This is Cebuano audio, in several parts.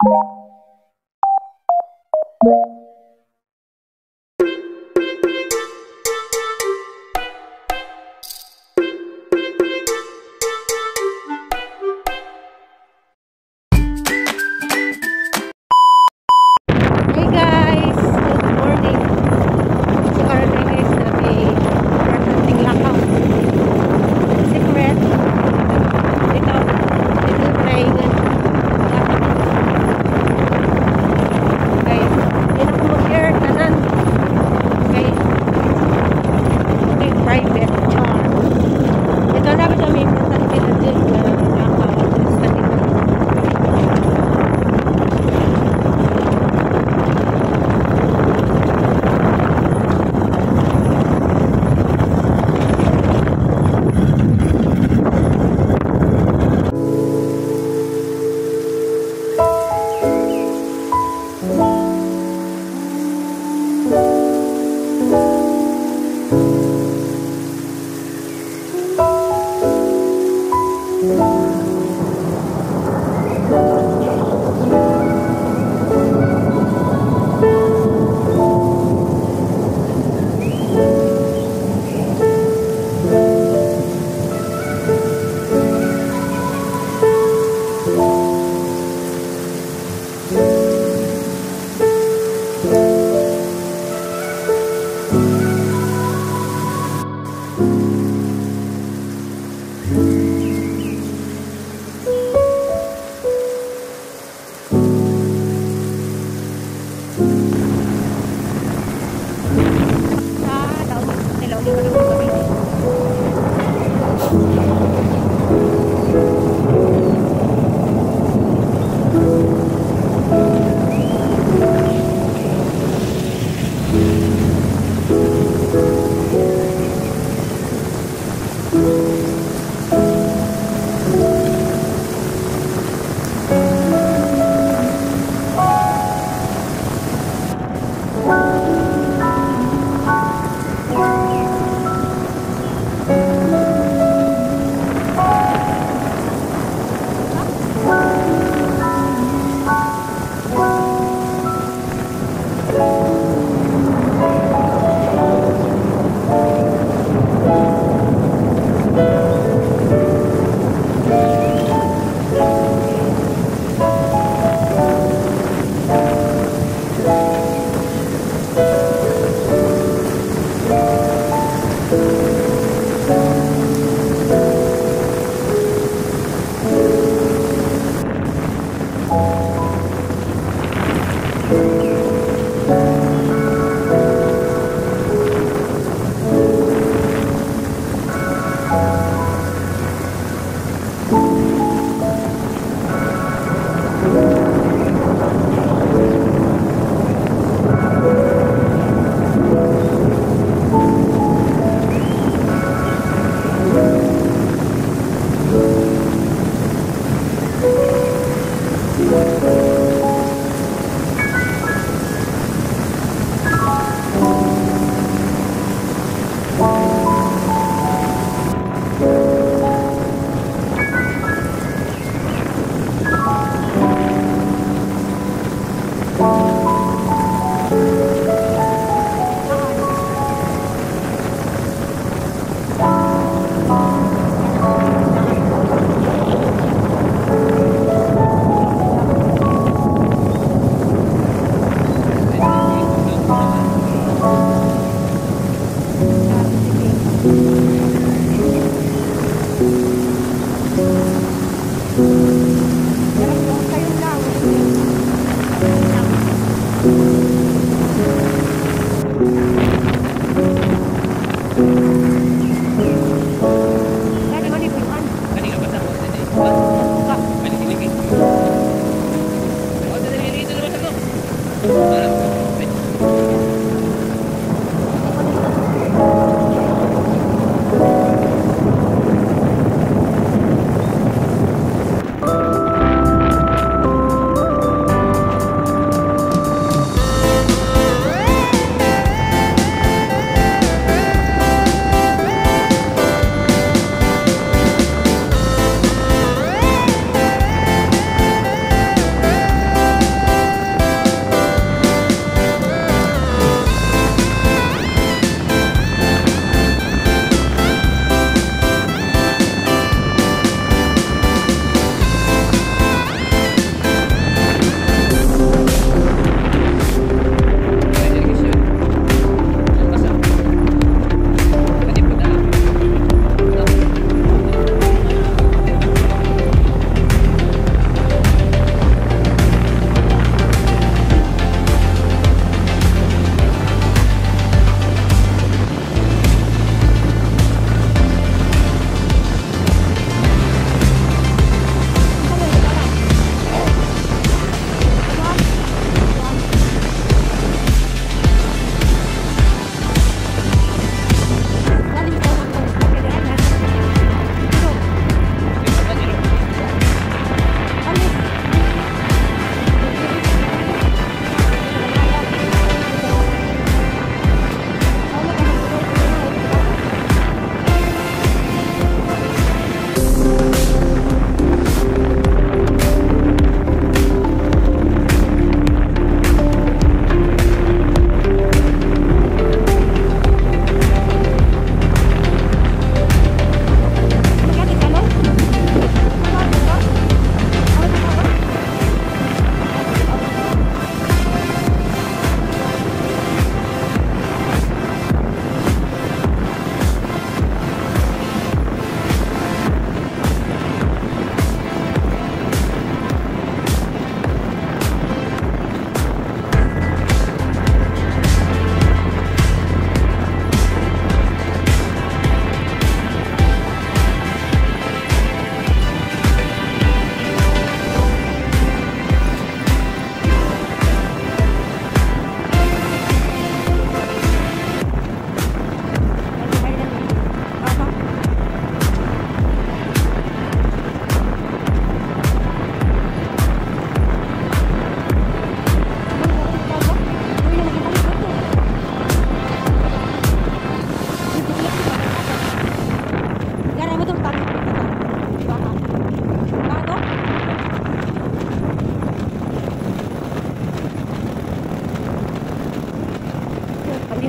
Hey guys! Good morning! So karon guys na may importanteng lakaw. Secret. Dito. Dito panahingan. Guys, hindi na ko mag-share tanan. Okay. Okay, private char. Dito na ako sa may importante na dyan na lakaw. Sa dito. Sa Lauli. Sa Lauli ko lang gabi.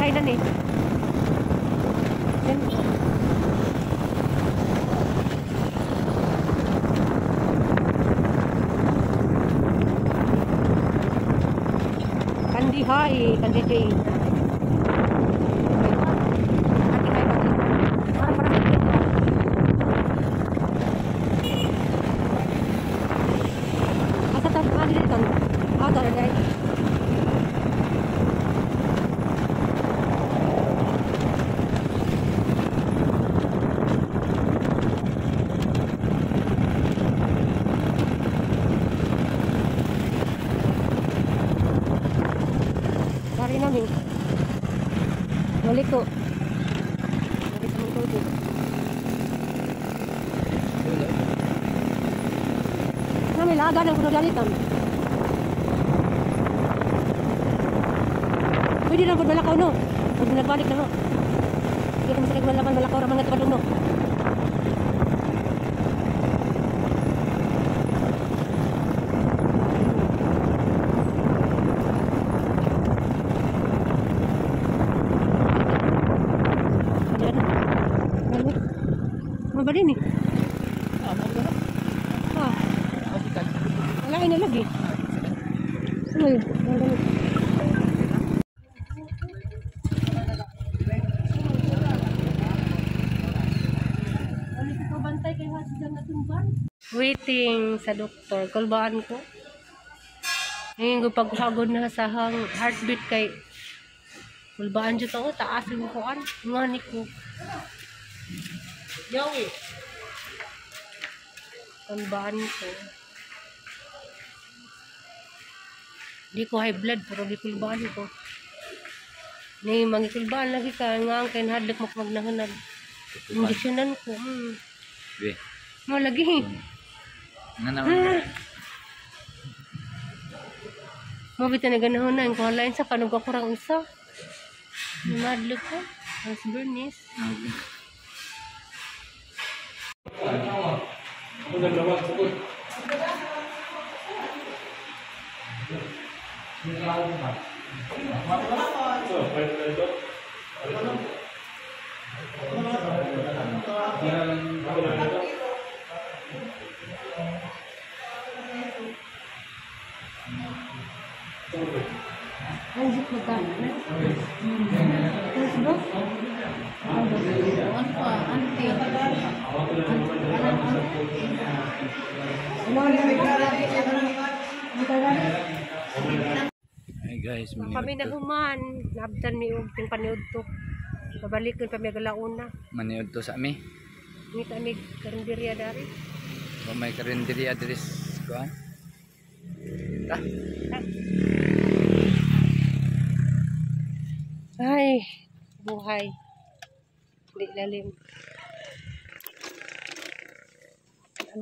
Kandihay na ni. Then, Kandihay, kandihay. Asa ta dito? Ah, tara dai. Dari namin. Balik ko. Balik sa mga tubig. Nami laga ng kuno dali tam. Pwede lang pud balakaw no. Pag nagbalik na no. Hindi ko masakit malaman balakaw ra man nga no. Mabali ni. Ah. Wala na lagi. Ano? Waiting sa doktor. Kulbaan ko. Ngayon ko paghagod na sa hang heartbeat kay kulbaan dito ako. Taas yung kuan. Ngani ko. Yawi. Kulbaan ko. Di ko high blood pero di kulbaan ko. Ni mangikulbaan lagi ka nga ang kay nahadlok mo magnahanag. Injeksyonan ko. Be. Mo lagi. Nga. Mo bitaw na ganahonan ko lain sa kanog ako rang isa. Nahadlok ko. Mas burnis. Anjik magkano na? Hey guys, kami na human, nabdan mi og ting paniud to. Pabalik kun pa mi galauna. Maniud to sa ami. Ngita mi karinderya dari. O may karinderya diri kuan. Ta. Ay, buhay. Di lalim.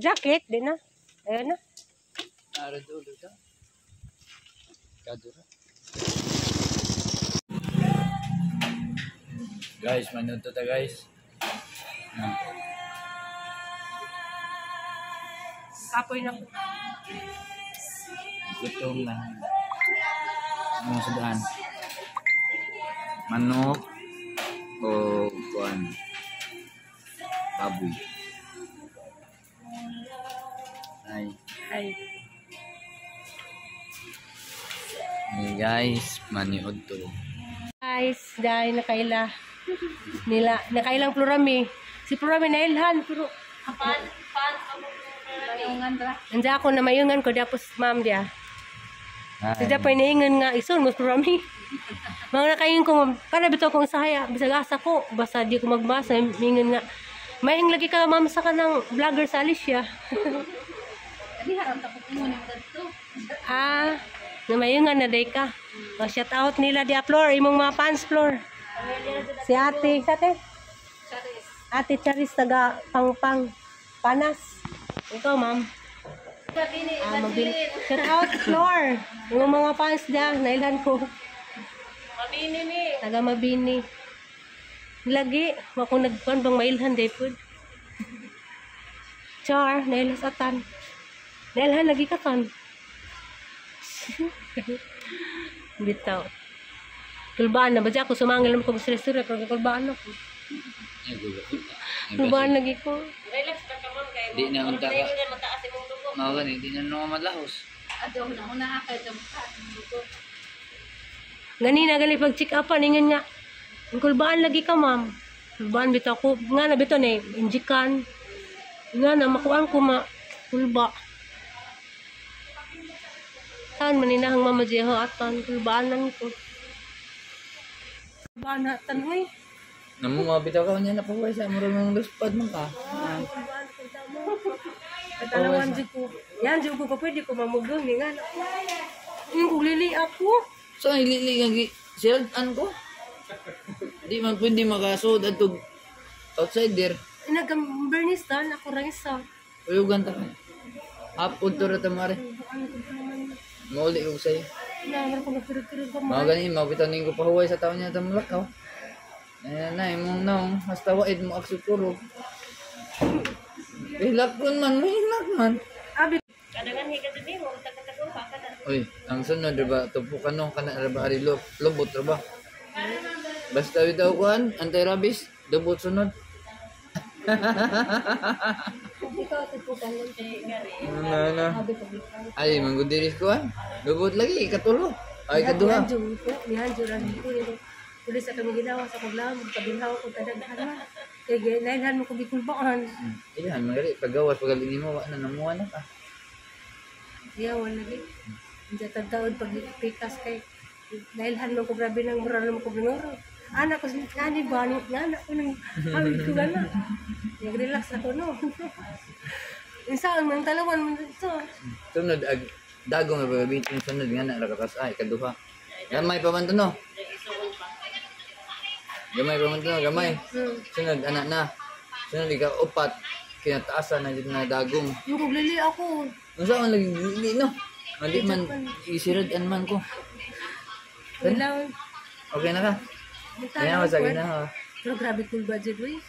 Jacket di na. Ayun na. Ara dulo ta. Kadura. Guys, manood to ta guys. Kapoy na ko. Gutom na. Ano sa daan? Manok o kuan baboy. Ay. Ay. Hey guys, maniod to. Guys, dahil nakaila nila, nakailang Plurami. Si Plurami nailhan pero pan Andiyan ako na mayungan ko tapos ma'am dia. Siya pa inaingan nga ison mo Plurami. Mga nakaingon ko para bitaw kong sahaya bisag asa ko basta di ko magbasa mingon nga. Maying lagi ka ma'am sa kanang vlogger sa Alicia. Dali haram ta ko mo dadto. Ah, namayungan na day ka. O, shout out nila dia Flor, imong mga fans Flor. Si Ate, si Ate? Charis. Ate Charis taga Pangpang, Panas. Ikaw, ma'am. Mabini, Ah, mabili. Shout out Flor. Imong mga fans dia, nailhan ko. Mabini ni. Taga Mabini. Lagi, wako nagkuan bang mailhan day pud. Char, nailhan sa tan. Nailhan lagi ka tan. Bitaw. Kulbaan na ba dyan ako sumangil naman ko sure pero kulbaan ako. Ay, gulo. Kulbaan lagi ko. Relax ka ka ma'am kay Di na unta ka. Mataas imong dugo. Mao gani, di na no malahos. Adyo na una kay mataas imong dugo. Ganina gali pag check up ingon nga. Kulbaan lagi ka, ma'am. Kulbaan bitaw ko. Nga na bitaw ni injikan. Nga na makuan ko ma kulba. Saan man inahang mama Jeho atan kulbaanan ko. Kulbaan atan hoy. Namo mabitaw ka niya na pahuway sa murag ng luspad man ka. Kulbaan ko damo. Katalawan jud ko. Yan jud ko pa pwede ko mamugong ni nga na. Yung kuglili ako. So ang ilili nga gi an ko. Di man pwede makasud adto outsider. Inagam Bernice tan ako ra isa. Uyugan ta ka. Hapon to ra ta mare. Mauli ko sa'yo. Na, meron ko nagkurog-kurog ka Mao gani mabitaw ning ko pahuway sa taon niya ta mulakaw. Ay na imong naong hasta waid mo aksukuro. Hilakon man, mahilak man. Abi, Kadangan higa dili mo tagkataguha ka na. Uy, ang sunod ra ba tupukan no kana ra ba ari lobot ra ba? Basta bitaw kuan, anti-rabies, lobot sunod. Ikaw tupukan lang. Na na. Ay, manggudiris ko ah. Lobot lagi ikatulo. Ay, kaduha. Nihanjo ko, nihanjo ra ko. Tuloy sa kami ginawa sa kaglam, kabinhaw ko kadaghan man. Kay nailhan mo ko gikulbaan. Iyan, magali pagawas pagaling nimo wa na namuha na ka. Iya, wala lagi. Diyan tagtaod pag pikas kay nailhan mo ko grabe nang moral mo ko binuro. Anak ko nani ba ni anak ko nang awid ko gana. Nag-relax ako no. Insa man talawan man dito. Sunod ag dagong ra ba sunod nga na ra katas ay kaduha. Gamay pa man to no. Gamay pa man to no, gamay. Sunod anak na. Sunod ika upat kinataasan na jud na dagong. Yung kuglili ako. Unsa man lagi dili no? Mali man isirad an man ko. Wala. Okay na ka? Kaya sa ginawa. Pero grabe cool budget wey.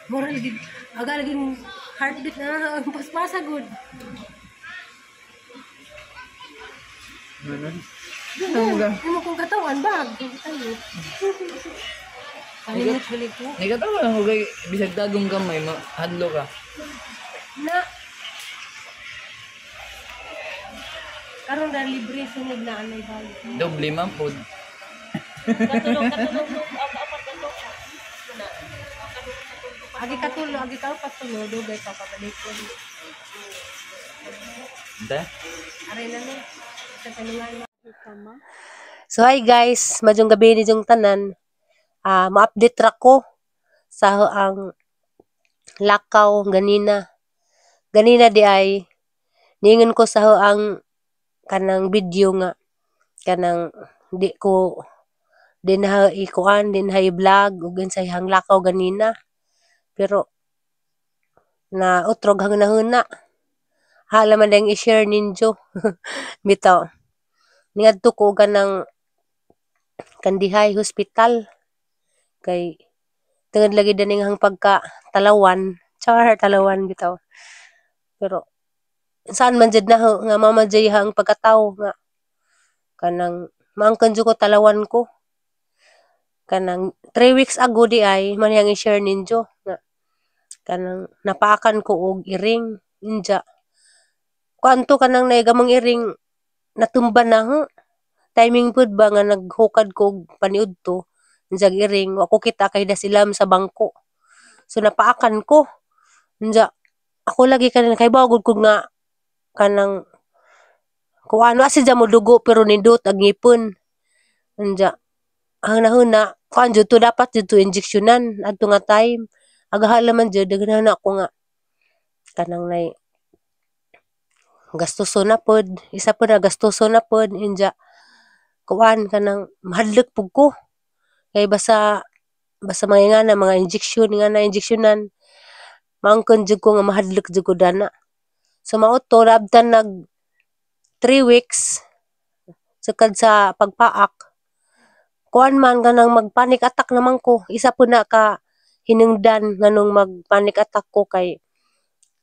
Moral gid. Aga laging heartbeat na ang paspasa good. Ano? Ano ka? Imo kong katawan bag. Tayo. Palimot balik ko. Nagkatawa lang ko kay bisag dagong gamay hadlo ka. Na. Karon ra libre sunod na anay balik. Doble man pod. Katulong katulong apat katulong. Agi katulo, agi ka patulo dugay pa pabalik ko. Enta? Aray na no. Sa tanungan. So hi guys, madyong gabi ni jong tanan. Ma-update ra ko sa ang lakaw ganina. Ganina di ay niingon ko sa ang kanang video nga kanang di ko din ha ikuan din ha i-vlog ug unsay hang lakaw ganina. Pero na utrog hang nahuna. Hala man dang i-share ninyo. Bitaw. Niadto ko kanang Kandihay Hospital kay tungod lagi daning hang pagka talawan, char talawan bitaw. Pero saan man jud na ho, nga mama jay hang pagkatawo nga kanang maangkon jud ko talawan ko. Kanang 3 weeks ago di ay man yang i-share ninyo nga kanang napaakan ko og iring inja. Kuanto kanang naigamang iring natumba na ho. Timing pud ba nga naghukad ko og paniudto injag iring wa ko kita kay dasilam sa bangko. So napaakan ko. Inja ako lagi kanin kay gud ko nga kanang kuan wa siya mo dugo pero nindot ag ngipon. Inja ang nahuna kuan jud to dapat jud to injeksyonan adto nga time. Agahala man jud daghan na ako nga kanang nay gastuson na pod, isa pod na gastuson na pod inja kuan kanang mahadlok pud ko. Kay basta basta mga ingana mga injection nga na injeksyonan maangkon jud ko nga mahadlok jud ko dana. So mao to laabtan nag 3 weeks sukad sa pagpaak. Kuan man kanang mag-panic attack naman ko. Isa po na ka hinungdan nganong mag-panic attack ko kay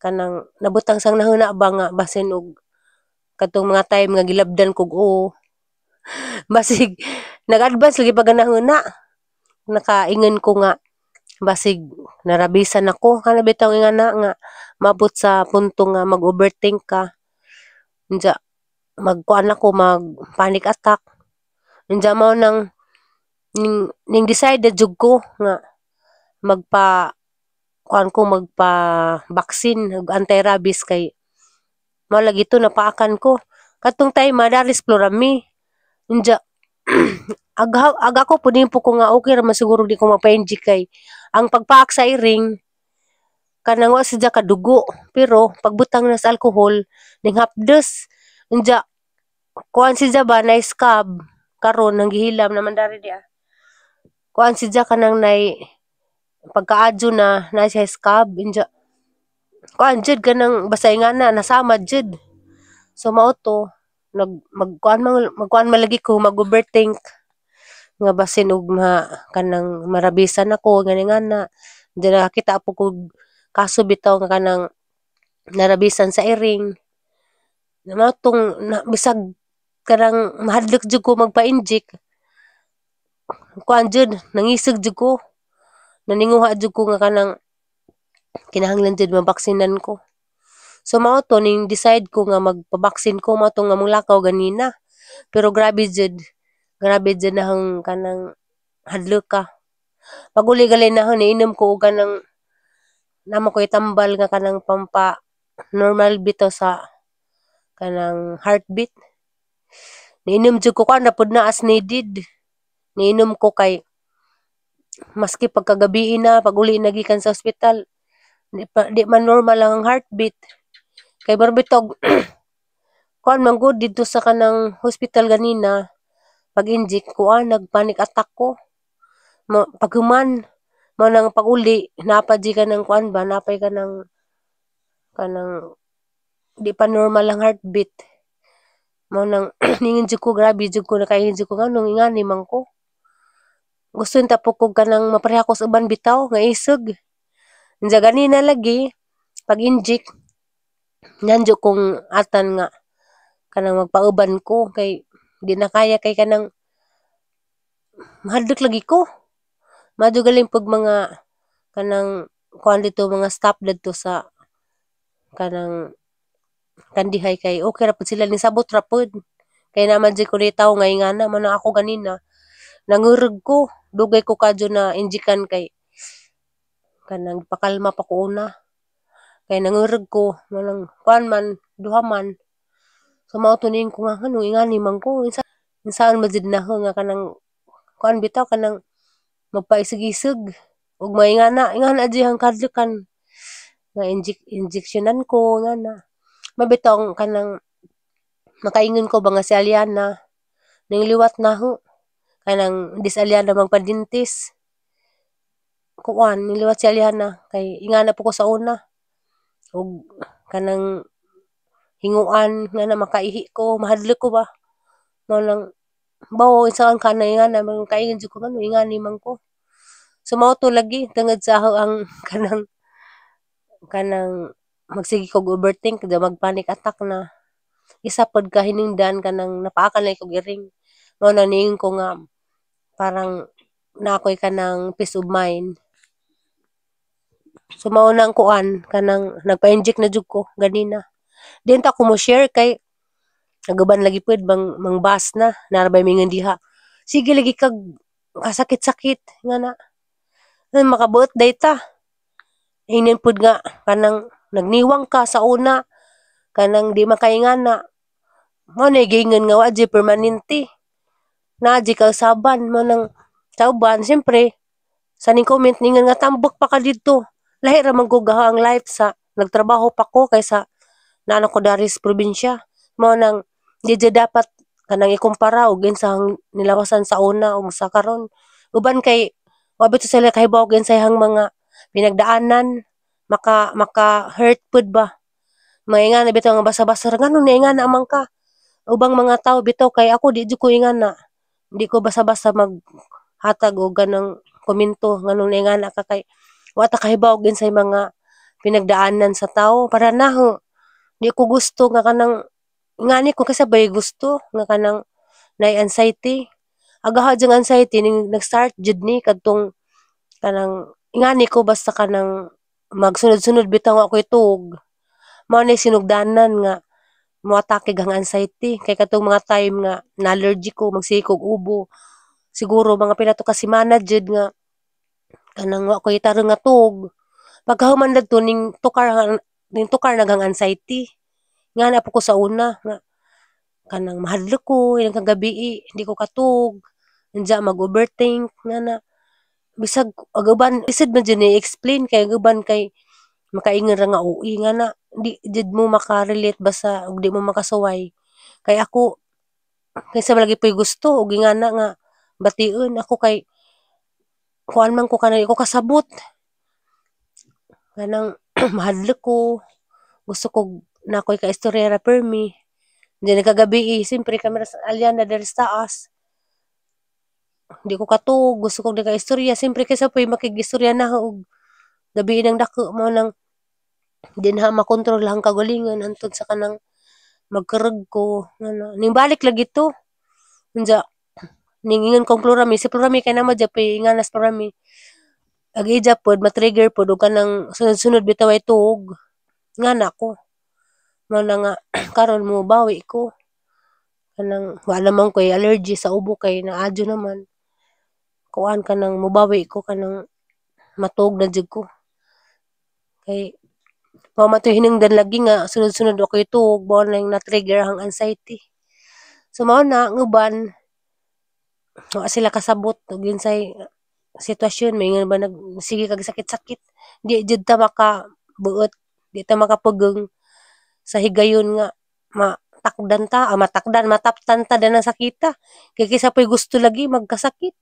kanang nabutang sang nahuna ba nga basin og katong mga time nga gilabdan kog oo. Basig Nag-advance lagi pag na. Nakaingon ko nga basig narabisan ako kana bitaw nga na nga mabot sa punto nga mag-overthink ka. Unja magkuan ako, mag panic attack. Unja mao nang ning decide na jud ko nga magpa kuan ko, magpa vaccine ug anti-rabies kay mao lagi to napaakan ko. Katong time madaris mi. Unja agha aga ko pud ko nga okay ra man siguro di ko magpa-inject kay ang pagpaak sa iring kanang wa sadya kadugo, pero pagbutang na sa alcohol ning hapdos. Unja kuan siya ba, na scab karon nang gihilam naman dari dia, kuan siya kanang nay pagkaadyo na na siya scab. Unja kuan jud kanang basta ingana nasama jud. So mao to nag magkuan man, magkuan man lagi ko, mag-overthink nga basin og ma kanang marabisan ako ngani ngana. Diyan nakakita po kog kaso bitaw nga kanang narabisan sa iring. Mao tong na, bisag kanang mahadlok jud ko magpa-inject, kuan jud, nangisog jud ko, naninguha jud ko nga kanang kinahanglan jud mabaksinan ko. So mao to ning decide ko nga magpa-vaccine ko. Mao to nga molakaw ganina, pero grabe jud, grabe jud nahang kanang hadlok ka. Pag uli gali nahon, niinom ko og kanang namo koy tambal nga kanang pampa normal bitaw sa kanang heartbeat. Niinom jud ko, kuan na pud na, as needed. Niinom ko kay maski pagkagabii na, pag uli na gikan sa ospital, di man normal ang heartbeat. Kay mura bitog kuan man gud didto sa kanang hospital ganina, pag-inject kuan, nag-panic attack ko. Ma, paghuman mao nang pag-uli naa pa di kanang kuan ba, napay kanang kanang di pa normal ang heartbeat. Mao nang ningon jud ko, grabe jud ko, nakaingon jud ko nganong ingani man ko. Gusto unta po kog kanang mapareha ko sa uban bitaw nga isog. Unsa ganina lagi pag-inject, nandiyo kong atan nga kanang magpauban ko kay di na kaya, kay kanang mahadlok lagi ko. Madto galing pag mga kanang kuan dito, mga staff didto sa kanang kandihay, kay okay ra pud sila, nisabot ra pud. Kay naman jud ko tawo nga ingana man ako ganina. Nangurog ko, dugay ko kadyo na injikan kay kanang pakalma pa ko una. Kay nangurog ko, manang kuan man, duha man. So mao to ko nga nganong ingani man ko. Insaon man jud nako nga kanang kuan bitaw, kanang magpaisig-isig ug maingana, ingana jud ang kahadlokan nga injectionan ko ngana. Mabitaw kanang makaingon ko ba nga si Aliana ning liwat naho kanang di si Aliana magpa-dentist. Kuan ning liwat si Aliana kay ingana po ko sa una ug kanang hinguan nga na makaihi ko, mahadlok ko ba. Mao nang bawo insaon ka na ingana, makaingon jud ko ngano ingani man ko. So mao to lagi tungod sa ako ang kanang kanang magsige kog overthink, da mag-panic attack na. Isa pod ka hinungdan kanang napaakan lang kog iring. Mao na niingon ko nga parang naa ko'y kanang peace of mind. So mao na ang kuan, kanang nagpa-inject na jud ko ganina. Di unta ko mo share kay naguban lagi pud mang mang bus na naa ra bay mingon diha. Sige lagi kag kasakit-sakit nga na. Ay, makabuot day ta. Ingnan pud nga kanang nagniwang ka sa una, kanang di makaingana. Mao na giingon nga wa jud permanente. Naa jud kausaban mo nang sa uban siyempre sa ning comment ningon nga tambok pa ka didto. Lahi ra man gud ang life sa nagtrabaho pa ko kaysa naa na ko dari sa probinsya. Mao nang di jud dapat kanang ikumpara og unsang nilawasan sa una ug sa karon. Uban kay wa bitaw sila kahibaw og unsayhang mga pinagdaanan, maka maka hurt pud ba. Mga ingana bitaw nga basa-basa ra, nganong niingana man ka. Ubang mga tawo bitaw, kay ako di jud ko ingana. Di ko basta-basta maghatag og kanang komento nganong niingana ka kay wa ta kahibaw og unsay mga pinagdaanan sa tawo. Para naho di ko gusto nga kanang ingani ko kasi bay gusto nga kanang naay anxiety. Agaha jud anxiety ning nag-start jud ni kadtong kanang ingani ko basta kanang magsunod-sunod bitaw nga ako'y tuog. Mao ni sinugdanan nga moatake ang anxiety kay katong mga time nga na-allergy ko, magsige kog ubo. Siguro mga pila to ka semana jud nga kanang wa ko'y tarong nga tuog. Pagkahuman dadto ning tukar nag ang anxiety. Nga na po ko sa una nga kanang mahadlok ko ilang kagabi, hindi ko katuog. Unya mag-overthink nga na bisag ag uban lisod man jud ni explain kay ang uban kay makaingon ra nga OA nga na di jud mo maka-relate basta ug di mo makasuway. Kay ako kaysa man lagi po'y gusto og ingana nga bation ako kay kuan man ko kanang di ko kasabot. Kanang mahadlok ko, gusto kog naa ko'y kaistorya ra permi. Diyan kagabi, siyempre kami ra sa Aliana diri sa taas. Di ko katuog, gusto kog nakaistorya, siyempre kaysa po'y makig-istorya na og gabi nang dako mao nang di na makontrol ang kaugalingon hantod sa kanang magkarag ko ngana. Ning balik lagi to. Unya ning ingon kong Florami, si Florami kay naa man jud po'y ingana sa Florami. Ag ija pod ma-trigger pod og kanang sunod-sunod bitaw ay tuog. Ngana ko. Mao na nga karon mobawi ko. Kanang wala man ko'y allergy sa ubo kay naadyo naman. Kuan kanang mobawi ko kanang matuog na jud ko. Kay mao man to'y hinungdan lagi nga sunod-sunod ako'y tuog mao nang na-trigger ang anxiety. So mao na ang uban wa sila kasabot og unsay sitwasyon, maingon ba nag sige kag sakit-sakit. Di jud ta makabuot, di ta makapugong sa higayon nga matakdan ta, matakdan, mataptan ta danang sakita. Kay kaysa po'y gusto lagi magkasakit.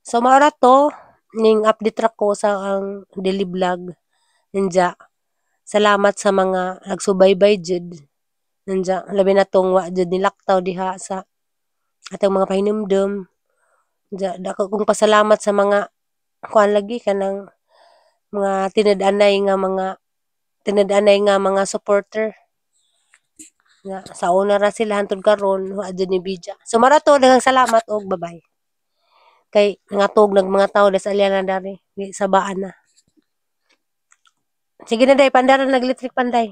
So mao ra to ning update ra ko sa ang daily vlog. Unya salamat sa mga nagsubaybay jud. Unya labi na tong wa jud nilaktaw diha sa atong mga pahinumdom. Unya dako kong pasalamat sa mga kuan lagi kanang mga tinud-anay nga mga supporter. Nga sa una ra sila hantod karon wa jud ni bidya. So mao ra to, daghang salamat og bye-bye. Kay nangatog nag mga tawo sa Aliana dari, sabaan na. Sige na day, pandara nag electric panday.